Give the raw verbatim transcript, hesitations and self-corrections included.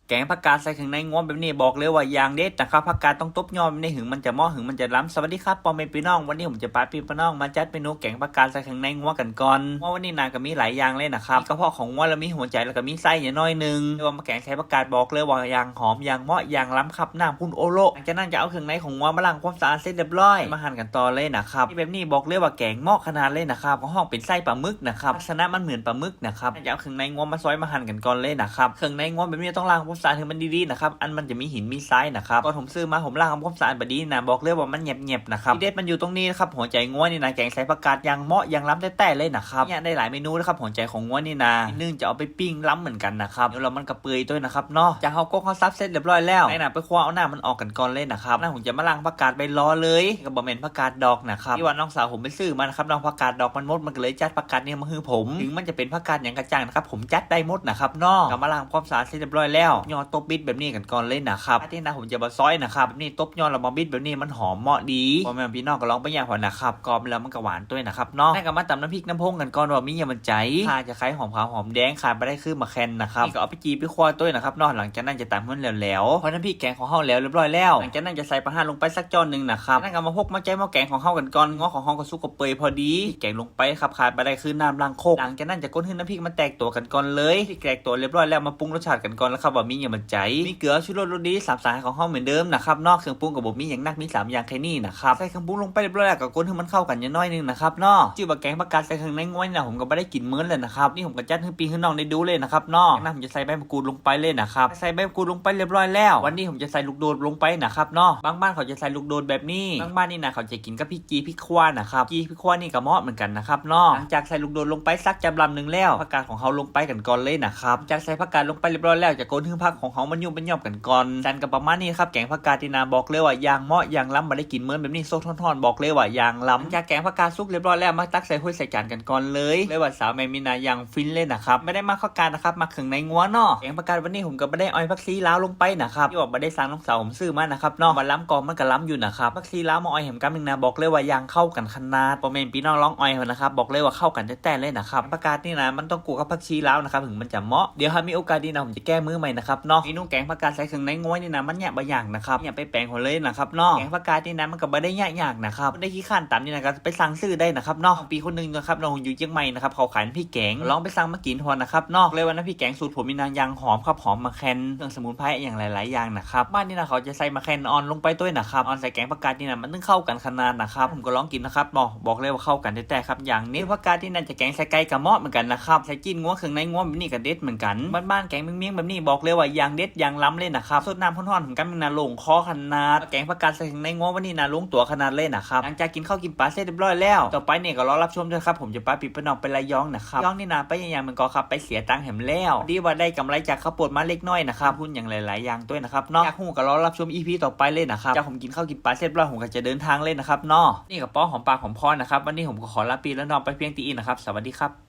แกงผักกาดใส่เครื่องในงัวแบบนี้บอกเลยว่าอย่างเด็ดนะครับ ผักกาดต้องตบยอดแบบนี้ถึงมันจะเหมาะถึงมันจะล้ำ สวัสดีครับพ่อแม่พี่น้อง วันนี้ผมจะพาพี่พี่น้องมาจัดเมนูแกงผักกาดใส่เครื่องในงัวกันก่อน ว่าวันนี้นาก็มีหลายอย่างเลยนะครับ มีกระเพาะของงัวแล้วมีหัวใจแล้วก็มีไส้อย่างน้อยหนึ่งเรียกว่ามาแกงใส่ผักกาดบอกเลยว่าอย่างหอมอย่างเหมาะอย่างล้ำครับ น้ำคุณโอโล หลังจากนั้นจะเอาเครื่องในของงัวมาล้างความสะอาดเสร็จเรียบร้อย มาหั่นกันต่อเลยนะครับ แบบนี้บอกเลยว่าแกงเหมาะขนาดเลยนะครับ ของห้องเป็นไส้ปลาหมึกนะครับ ลักษณะมันเหมือนปลาหมึกนะครับ จะเอาเครื่องในงัวมาซอยมาหั่นกันก่อนเลยนะครับ เครื่องในงัวแบบนี้ต้องล้างความสะอาดให้มันดีๆนะครับ อันมันจะมีหินมีทรายนะครับ ตอนผมซื้อมาผมล้างทำความสะอาดบดีนะ บอกเลยว่ามันแหยบๆนะครับ ที่เด็ดมันอยู่ตรงนี้นะครับ หัวใจงัวนี่นะ แกงใส่ผักกาดอย่างเหมาะอย่างล้ำแท้ๆเลยนะครับ เนี่ยได้หลายเมนูนะครับ หัวใจของงัวนี่นะ นึ่งจะเอาไปปิ้งล้ำเหมือนกันนะครับ เดี๋ยวเรามันกระเปื่อยด้วยนะครับเนาะ จากเฮาโกกเฮาสับเสร็จเรียบร้อยแล้ว ไปนะไปคว้าเอาน้ำมันออกกันก่อนเลยนะครับ น้าผมจะมาล้างผักกาดไปรอเลย ก็บ่แม่นผักกาดดอกนะครับ ที่ว่าน้องสาวผมไปซื้อมานะครับ น้องผักกาดดอกมันหมด มันก็เลยจัดผักกาดเนี่ยมาให้ผม ถึงมันจะเป็นผักกาดอย่างกระจ่างนะครับ ผมจัดได้หมดนะครับเนาะ ก็มาล้างความสะอาดเสร็จเรียบร้อยแล้ว ยอดตบบิดแบบนี้กันก่อนเลยนะครับ ที่นะผมจะมาซอยนะครับ แบบนี้ตบยอดเรามาบิดแบบนี้มันหอมเหมาะดี พ่อแม่พี่น้องก็ลองไปย่างพอนะครับ กรอบแล้วมันก็หวานด้วยนะครับเนาะ แล้วก็มาตำน้ำพริกน้ำพงกันก่อนว่ามีอย่างมันใจ ข่าจะไคร้หอมขาวหอมแดง ขาดบ่ได้คือมะแคนนะครับ นี่ก็เอาไปจี่ไปคั่วด้วยนะครับเนาะ หลังจากนั้นจะตำให้มันแหลวๆ พอน้ำพริกแกงของเฮาแล้วเรียบร้อยแล้ว หลังจากนั้นจะใส่ปลาห่าลงไปสักจ้อนหนึ่งนะครับ แล้วก็มาพกมาใจหม้อแกงของเฮากันก่อน งัวของเฮาก็สุกกระเปื่อยพอดี แกงลงไปครับ ขาดบ่ได้คือน้ำล้างโคก หลังจากนั้นจะคนให้น้ำพริกมันแตกตัวกันก่อนเลย พริกแตกตัวเรียบร้อยแล้วมาปรุงรสชาติกันก่อนแล้วครับว่ามีอย่างมันใจ มีเกลือ ชูรส รสดี สามสหายของเฮาเหมือนเดิมนะครับเนาะ เครื่องปรุงก็บ่มีอย่างนัก มีสามอย่างแค่นี้นะครับ ใส่เครื่องปรุงลงไปเรียบร้อยแล้วก็คนให้มันเข้ากันอย่างน้อยหนึงนะครับเนาะ ชื่อว่าแกงผักกาดใส่เครื่องในงัวนี่นะ ผมก็บ่ได้กินมื้อเลยนะครับ นี่ผมก็จัดให้พี่ให้น้องได้ดูเลยนะครับเนาะ จากนั้นผมจะใส่ใบมะกรูดลงไปเลยนะครับ ใส่ใบมะกรูดลงไปเรียบร้อยแล้ว วันนี้ผมจะใส่ลูกโดดลงไปนะครับเนาะ บางบ้านเขาจะใส่ลูกโดดแบบนี้ บางบ้านนี่นะเขาจะกินกับพริกจี่พริกขั่วนะครับ จี่พริกขั่วนี่ก็เหมาะเหมือนกันนะครับเนาะ หลังจากใส่ลูกโดดลงไปสักจำลำหนึ่งแล้ว ผักกาดของเฮาลงไปกันก่อนเลยนะครับ จากใส่ผักกาดลงไปเรียบร้อยแล้ว จะคนให้ผักของเฮามันยุ่มเป็นยอบกันก่อน จันก็ประมาณนี้ครับ แกงผักกาดนี่นะ บอกเลยว่าอย่างเหมาะอย่างล้ำ บ่ได้กินมื้อแบบนี้สดๆร้อนๆ บอกเลยว่าอย่างล้ำ จากแกงผักกาดสุกเรียบร้อยแล้ว มาตักใส่ถ้วยใส่จานกันก่อนเลย เลยว่าสาวแม่มีนาอย่างฟินเลยนะครับ ไม่ได้มาผักกาดนะครับ มาเครื่องในงัวเนาะ แกงผักกาดวันนี้ผมก็บ่ได้อ้อยผักชีลาวลงไปนะครับ ที่ว่าบ่ได้สั่งน้องสาวผมซื้อมานะครับเนาะ มาล้ำกองมันก็ล้ำอยู่นะครับ ผักชีลาวมาอ้อยแหมกำหนึ่งนะ บอกเลยว่าอย่างเข้ากันขนาด พ่อแม่พี่น้องลองอ้อยนะครับ บอกเลยว่าเข้ากันแท้ๆเลยนะครับ ผักกาดนี่นะ มันต้องคู่กับผักชีลาวนะครับ ถึงมันจะเหมาะ เดี๋ยวถ้ามีโอกาสดีนะ ผมจะแก้มื้อใหม่นะครับเนาะ เมนูแกงผักกาดใส่เครื่องในงัวนี่นะ มันเนี่ยบ่อย่างนะครับ เนี่ยไปแปลงหัวเลยนะครับเนาะ แกงผักกาดนี่นะ มันก็บ่ได้ยากยากนะครับ ได้ขี้ข้านตามนี่นะ ก็ไปสั่งซื้อได้นะครับเนาะ พี่คนหนึ่งนะครับเนาะ อยู่เชียงใหม่นะครับ เขาขายน้ำพริกแกง ลองไปสั่งมากินทอนนะครับเนาะ เลยว่าน้ำพริกแกงสูตรผมนี่นะ อย่างหอมครับ หอมมะแคน เครื่องสมุนไพรอย่างหลายๆอย่างนะครับ บ้านนี่นะ เขาจะใส่มะแคนอ่อนลงไปด้วยนะครับ อ่อนใส่แกงผักกาดนี่นะ มันถึงเข้ากันขนาดนะครับ ผมก็ลองกินนะครับ บอก บอกเลยว่าเข้ากันแท้ๆครับ อย่างนี้ผักกาดนี่นะ จะแกงใส่ไก่ก็เหมาะเหมือนกันนะครับ ใส่จีนงัวเครื่องในงัวแบบนี้ก็เด็ดเหมือนกัน บ้านๆแกงเมี่ยงๆแบบนี้บอกเลยว่าอย่างเด็ดอย่างล้ำเลยนะครับ สดน้ำร้อนๆถึงกันนะ ลงคอขนาด แกงผักกาดใส่เครื่องในงัววันนี้นะ ลงตัวขนาดเลยนะครับ หลังจากกินข้าวกินปลาเสร็จเรียบร้อยแล้ว ต่อไปเนี่ยก็รอรับชมด้วยครับ ผมจะพาพี่ไปน้องไประยองนะครับ ระยองนี่นะ ไปอย่างๆมันก็ครับ ไปเสียตังค์แหมแล้ว ดีว่าได้กำไรจากข้าวโพดมาเล็กน้อยนะครับ หุ้นอย่างหลายๆอย่างด้วยนะครับเนาะ อยากฮู้ก็รอรับชม อีพี ต่อไปเลยนะครับ จากผมกินข้าวกินปลาเสร็จเรียบร้อย ผมก็จะเดินทางเลยนะครับเนาะ นี่ก็พอหอมปากหอมคอนะครับ วันนี้ผมก็ขอลาพี่และน้องไปเพียงเท่านี้นะครับ สวัสดีครับ